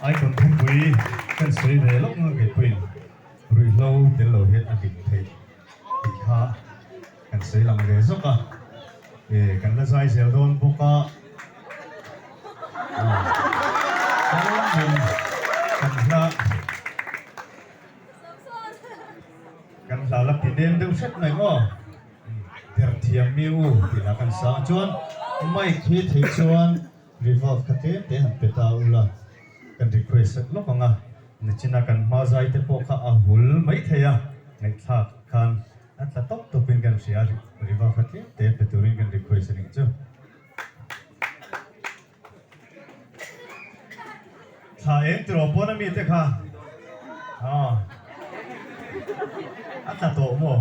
Icon thupui kan sawi ve lawk nga keipawhin ruihhlo tel lo hian a hlim theih tih kha kan sawi lang ve zawk a, kan la zai zel dawn bawk a, kan hla kan hla la ti nem deuh hret mai maw derthiam mi u tih lah kan sa a, chuan mic hi theih chuan Reverb kha tlem te han pe ta ula, kan request sat lawk ang a, nichina kan hma zai te pawh kha a hul mai thei a, ngaihthlak khan a tla tawp tawpin kan hria a, reverb kha tlem te pe turin kan request a nih chu. Thla eng tiraw pawn ami te kha a tla tawh maw?